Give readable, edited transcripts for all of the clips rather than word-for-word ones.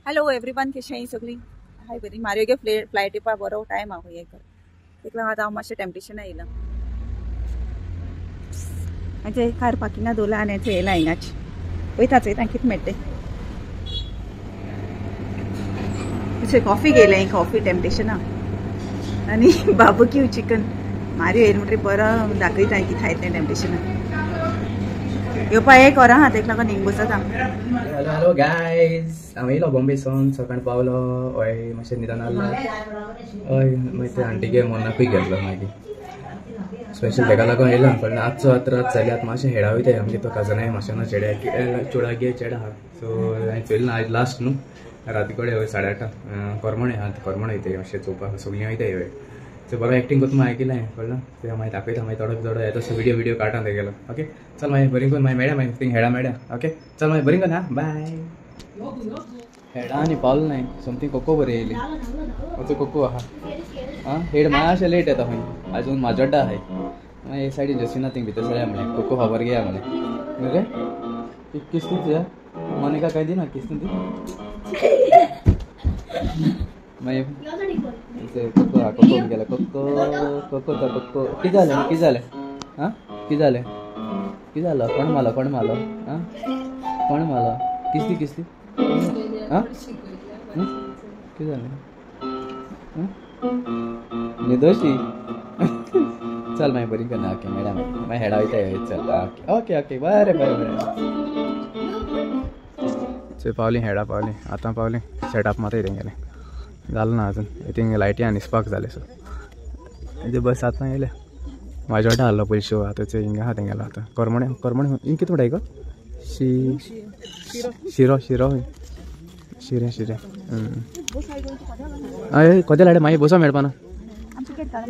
Hello everyone, कशें सगळीं? हाय बरी. मारियो गे फ्लायट येवपा बरो टायम आहा हे कर. तेका लागून आतां हांव मातशें टेम्पटेशन येयलां. आनी कार पार्किंगा दवरला आनी येयला हिंगाच. वयता चोयता कितें मेळटा. कॉफी घेयलें, कॉफी टेम्पटेशना आनी बार्बक्यू चिकन. मारियो येयलो म्हणटकीर बरो दाखयता कितें खायत तें टेम्पटेशना. येवपा एक वरां आहा, तेका लागून हिंग बसता. हॅलो हॅलो गायज, हांव येयलो बॉम्बे सावन सकाळ पावलो. हय मातशें न्हिदोन आहलो. हय मागीर ते आंटीगे मोनाकूय गेल्लो. मागीर स्पेशल तेका लागून येयलो. पण आजचो आतां रात जाली. आतां मातशें हेडा वयताय. आमगे तो कजनाय मातशें चेड्या चेडा गे चेडा आहा. सो हांवें चोयलें ना आयज लास्ट न्हू. राती कडेन हय 8:30 करमणे आहा. करमणे वयताय मातशें चोवपाक. सगळीं वयताय. हय सो बरो एक्टींग करता आयकिलें कळ्ळें. ते मागीर दाखयता. मागीर थोडो थोडो येता सो व्हिडियो व्हिडियो काडटा तेगेलो. ओके चल मागीर बरी करून मागीर मेळया. मागीर थिंग हेडा मेळया. ओके चल मागीर बरी करून. हा बाय. हेडा आनी पावलो नाय. सोमती कोको बरी येयली. आमचो कोको आहा. आं हेड मातशें लेट येता खंय. आजून माजोड्डा आहाय. मागीर हे सायडीन जसिना थिंग भितर सरया म्हणलें. कोको खबर घेया म्हणलें. न्हू रे किस्ती तुज्या मोनिका काय दिना किस्ती ती. मागीर कोको आहा. कोको गेला. कोको कोको तो कोको. कितें जालें कितें जालें? आं कितें जालें कितें जालो? कोण मारलो कोण मारलो? आं कोण मारलो? किस्ती किस्ती? आं कितें जालें? निदोशी. चल मागीर बरी करना. ओके मॅडम मागीर हेडा वयता. चल ओके ओके ओके बरें बरें बरें. चोय पावली हेडा पावली. आतां पावली. सेटअप मात तेंगेलें जालें ना अजून. थिंग लायटी आनी स्पार्क जाले. सो तेजे बस आतां येयले. म्हाज्या आहलो पयलीं शो. आतां चोय हिंगा आहा तेंगेलो. आतां करमणे करमणे हिंग कितें म्हणटाय गो? शिरो शिरो शिरें शिरें. हय कोदेल हाडे मागीर बसो मेळपाना. आं तिकेट काड.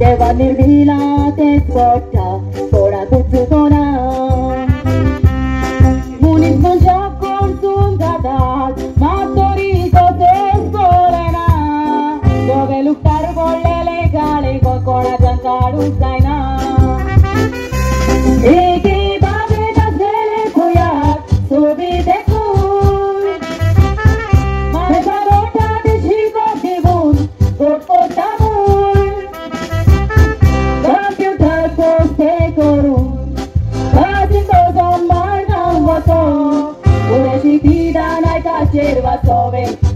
देवा निर्मिला तेच पडटा कोणाकूच चुकोना. मनीस मनशाक कोण सुंगातात मात तरी तशेंच पळयना. धवे लुगटार पडलेले काळे कोणाच्यान काडूंक जायना. एके बाबेत आसलेले भुयात सोबीत देखून म्हाज्या रोटात शिको दिवन गोड कोता.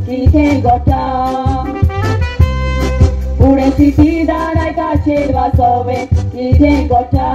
कितें घडटा फुडें शिकिदा नायकाचेर वाचोवें कितें घडटा.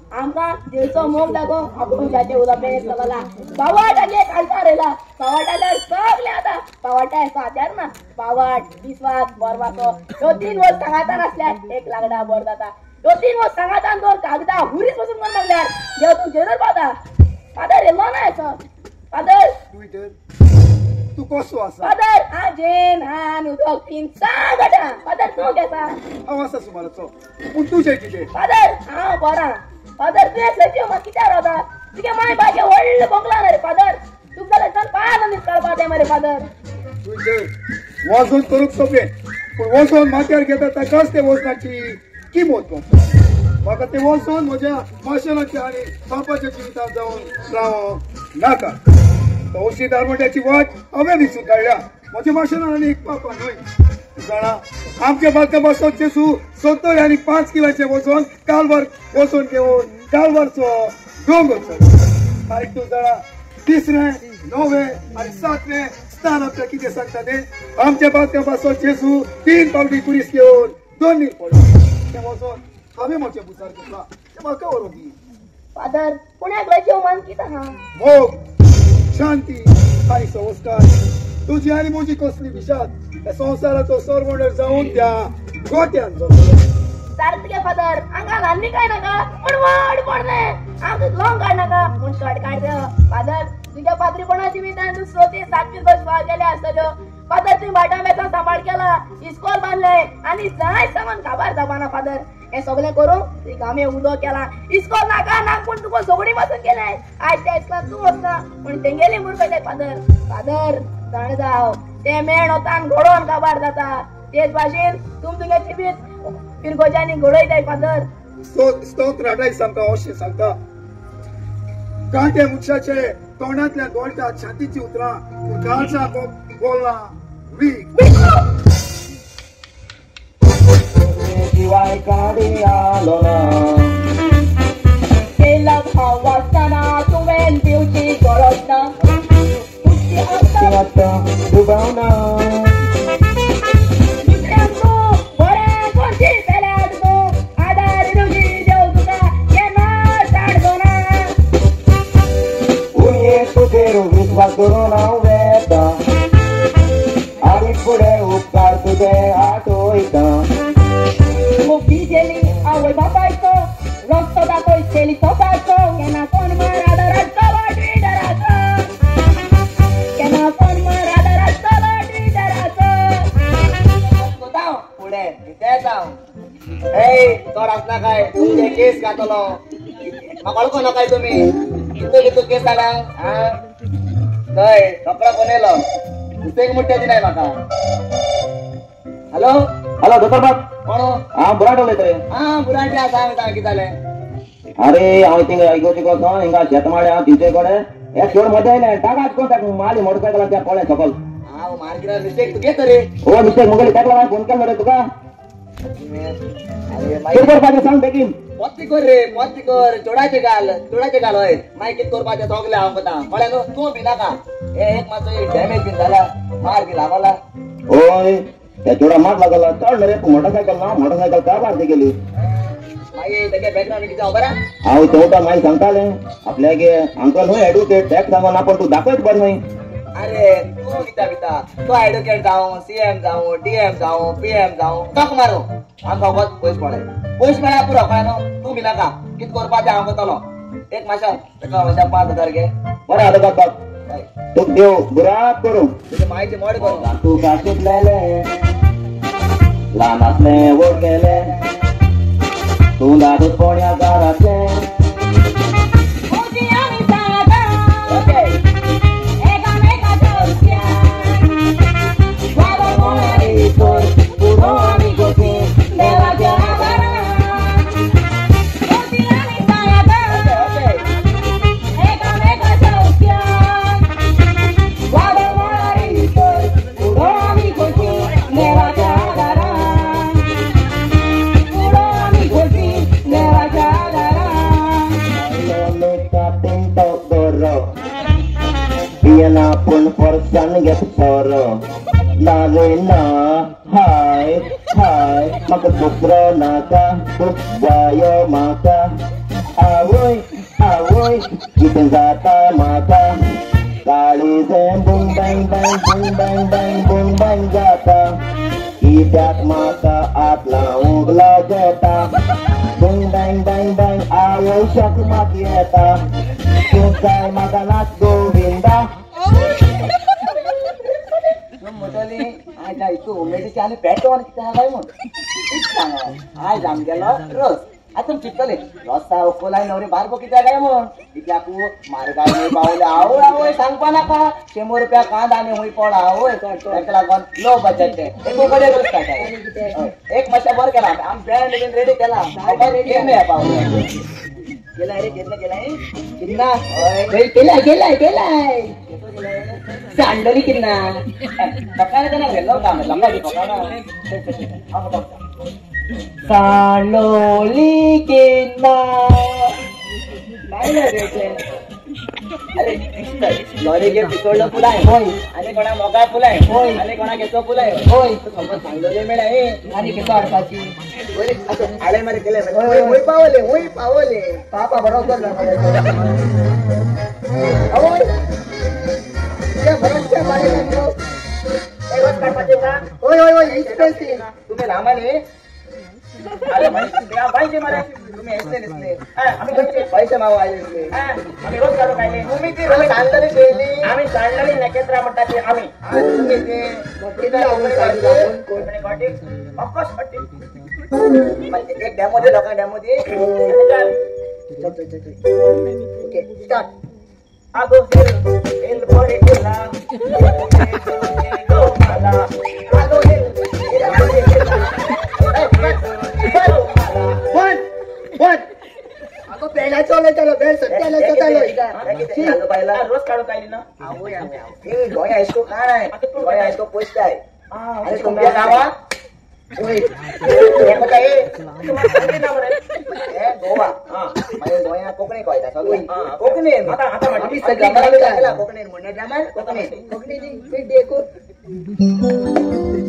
आमकां दिलचो मोग दाखो आपूण जाचे उलोवप चलला बावाट आनी एक आल्तार येयला बावाटाल्यार सगळें आतां बावाटा साद्यार ना बावाट विस्वास बरवासो ह्यो 3 वर्स सांगातान आसल्यार एक लांगडा बर जाता. ह्यो 3 वर्स सांगातान दोन कागदां हुरीच बसून कोण मागल्यार देव तूं जेरूर पावता. फादर येयलो ना येसो फादर तूं कसो आसा? फादर हांव जेन हान उदक पीन सांगटा. फादर तूं केसा? हांव आसा सुमाराचो पूण तुजें कितें? फादर हांव बरां. फादर तुवें सचिव म्हाका कित्याक रावता? तुगे माय बायगे व्हडलें बोंगला रे फादर तुका जाल्यार 5 दीस काडपा तें मरे फादर. तुजें वजन करूंक सोंपें पूण वजन माथ्यार घेता ताकाच तें वजनाची किंमत पावता. म्हाका तें वजन म्हज्या माशेलाच्या आनी बापाच्या जिवितांत जावन रावंक नाका. तवशी दारवट्याची वाट हांवें विसून काडल्या. म्हज्या माशेलान आनी एक पापा न्हय जाणा आमच्या बालका बसोन जेसू 70 आनी 5 किलाचें वजन कालवार वचून घेवन कालवारचो दोंगर चडलो. आनी तूं जाणा 3रें 9वें आनी 7वें स्थान आमकां कितें सांगता तें? आमच्या बालका बसोन जेसू 3 पावटी कुरीस घेवन दोन पडलो. तें वचोन हांवें म्हजें भुजार घेतलां तें म्हाका व्हरूंक दी. फादर पुण्याक लजेव मान कितें आहा? मोग शांती आनी संस्कार तुजी आनी म्हजी कसली विशाद ह्या संवसाराचो सरवंडर जावन त्या गोट्यान जगलो. सारकें फादर हांगा ल्हानली काय नाका पूण व्हड पडलें आमकां लॉंग काड नाका पूण शॉर्ट काड. फादर तुज्या पाद्रीपणा जिवितान तूं 7वी वर्स फाव केल्या आसतल्यो. फादर तुवें भाटां बेसां सांबाळ केला इस्कोल बांदलें आनी जाय सामान काबार जावपाना. फादर हें सगळें करूंक तुवें आमी उदक केलां इस्कोल नाका ना पूण तुका सगळीं पासून केलें. आयज त्या इस्कोलान तूं वचना पूण तेंगेली मुरगट. फादर फादर जाण जाव तें मेण वतान घडोवन काबार जाता तेच भाशेन तुम तुगे जिवीत फिरगोज्यांनी घडयताय. फादर स्तोत्र 28 आमकां अशें सांगता कांटे मनशाचे तोंडांतल्यान गळटा छातीची उतरां पूण काळजा बोलना वीख. शिवाय काडी आलो ना केला भाव वाचतना तुवें दिवची गरज ना आतां दुबावना दुसऱ्यांक तूं बरें करशी जाल्यार तूं आदार दिवशी देव तुका केन्नाच आडचो ना. उये तुजेर विस्वास करून हांव वेता आनी फुडें उपकार तुजे आठवयता. मुक्ती केली आवय बापायचो रस्तो दाखय केली स्वताचो केन्ना कोण मार आदार हाडटलो ट्विटराचो केन्ना कोण मार आदार हाडटलो ट्विटराचो. फुडें तेंच हांव ए चड आसना काय तुमचे केस घातलो म्हाका वळखो नाकाय तुमी कितू कितू केस जाल्या आं थंय रोकडो फोन येयलो दुसरेक मुट्टे दिनाय म्हाका. हॅलो हॅलो दोतोर बाब कोण? हांव बुराट उलयता रे. आं बुराटे आसा सांग कितें जालें? अरे हांव थिंगा इगोर्जी वचोन हिंगा शेतमाळे हांव तिचे कडेन हे सोड मजा येयलें टाकाच कोण ताका माली मोटरसायकलान त्या पळय सकल. हांव मार्केटार मिस्टेक तुगे तरी. ओ मिस्टेक मुगेली ताका लागून फोन केलो रे तुका. अरे कितें करपाचें सांग बेगीन. मोती कर रे मोती कर चोडाचे घाल चोडाचे घाल हय मागीर कितें करपाचें सगळें हांव करता कळ्ळें न्हू. तूं भिनाका हे एक मातसो डॅमेज बीन जाला मार बी लागला. हय त्या चोडा मार लागला चड रे मोटरसायकल ना मोटरसायकल का मारती गेली. मागीर तेगे बॅकग्रावंड कितें खबर आहा? हांव चवता मागीर सांगतालें आपल्याक अंकल न्हय एडवोकेट टॅक्स सांगो ना पण तूं दाखयत बरें न्हय. अरे तूं कित्याक भिता तूं एडवोकेट जावं सीएम जावं डीएम जावं पीएम जावं टक मारूं आमकां वच पयस पडले पयस मेळ्ळ्यार पुरो कळ्ळें न्हू. तूं भिनाका कितें करपाचें हांव करतलो. एक मातशें ताका मातशें 5,000 घे. बरें आतां बाब तुका देव बुराक करूं तुजे मायचे मोड करूं. तुका शिकलेलें ल्हान आसलें व्हड केलें तूं दादूच कोण्या घराचें. Pun forsan get soro na na hi hi maka bukro naka bukwayo maka. आवय आवय कितें जाता म्हाका काळीजें boom bang bang boom bang bang boom bang जाता कित्याक म्हाका हात लावंक लजेता बूम बँग बँग बँग आवय शक म्हाका येता तूं जाय म्हाका नाच गोविंदा. म्हणटली आयज इतू उमेदीची आनी पेटोवन कितें आहा काय म्हूण सांगा. आयज आमगेलो रोस आतां चिंततले रोसा उकोलाय नवरी बारबो कित्याक काय म्हूण कित्याक मार्गाय हुंय पावले आवय आवय सांगपा नाका 100 रुपया कांद आनी हुंय पड आवय ताका लागून लो बजट तें एक उकडे रोस काडटा एक मातशें बरें केला आमी बँड बीन रेडी केला केन्ना पावले गेलाय रे केन्ना गेलाय किन्ना गेलाय गेलाय गेलाय सांडली किन्ना पकाना तेन्ना गेल्लो काम लंगाची पकाना सांडोली किन्ना काय रे. अरे लॉरी घे पिसोडलो फुलाय आनी कोणा मोगा फुलाय आनी कोणा घेतो फुलाय होय सांडोली मेळाय आनी केसो हाडपाची आळे मारे केले हुंय पावले हुंय पावले पापा बरोबर आवय होय होय होय तुम्ही लांबा न्ही पैसे मारे तुम्ही येसले दिसले आमी पैसे मागो आयले दिसले आमी रोज काडूंक आयले तुमी ती रोज सांडली केली आमी सांडली नखेत्रां म्हणटा ती आमी एक डेमो दे लोकांक डेमो दी. Okay start. आगो हिल पडे गेला आगो हिल रोज काडूंक आयली ना गोंया हायस्कूल काय गोंया हायस्कूल पयस जाय आनी तुमच्या गांवांत गोवा मागीर गोंया कोंकणी कळटा सगळी कोंकणी आमी सगळी कोंकणीन म्हणटा ड्रामार कोंकणी कोंकणी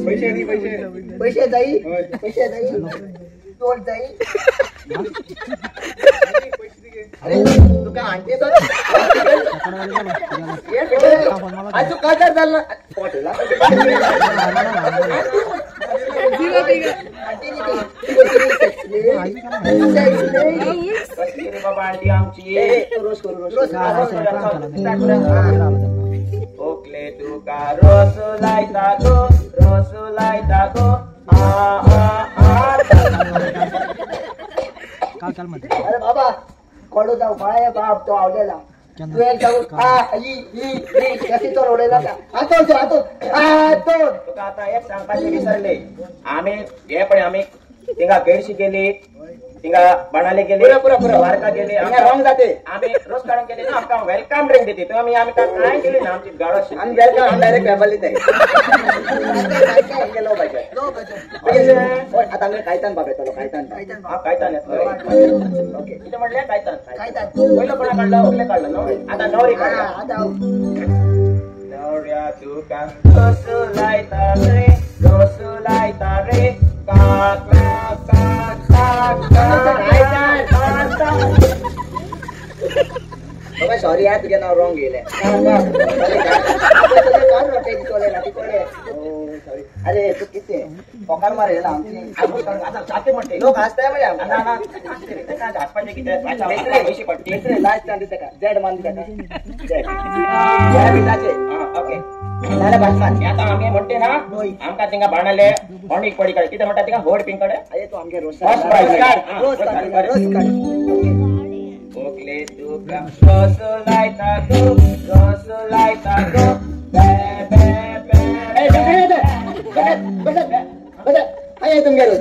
पैसे दी पैसे पैसे जाई पैसे जाई तोड जाई. अरे तुका आंटी आज काजार जाल ना बाबा आंटी आमची रोज करू रोज ओकले तुका रोस लायता गो रोस लायता गो आ आ आ. अरे बाबा कोडो जाऊ बाय बाप तो आवलेला तू एक जाऊ आ ई ई ई कशी तो रडयला आतो आतो आतो. तुका आतां एक सांगपाचें विसरले आमी हे पळय आमी थिंगा केळशी गेली थिंगा बाणाले गेली द्वारका गेली रॉंग जाते आमी रोज काडून गेली ना आमकां welcome drink दिती थंय आमी आमकां कांय दिली ना आमची गाडो आमी welcome आमी डायरेक्ट पेपर दिताय. Low budget low budget. आतां आमी कायतान बाब येतलो कायतान कायतान येतलो. ओके कितें म्हणलें कायतान कायतान पयलो कोणा काडलो ओकले काडलो न्हू आतां नवरी काडला. नवऱ्या तुका रोस लायता रे रोस लायता रे का का का का का का. बाबा सॉरी यार तुझे नाव रॉंग गेले. अरे तू किती पकार मारे आमची लोक हसताय म्हणजे लास्ट जेड मान जेड ओके आता आमी म्हणते ना आमकां थिंगा बाणाले होंडीक पडी काड कितें म्हणटा थिंगा होड पिंकडे अरे तू आमगे रोस रोस काड. ओकले तुका रोस लायता गो रोस लायता गो बे बे बे बे बे बे बे तुमगे रोस.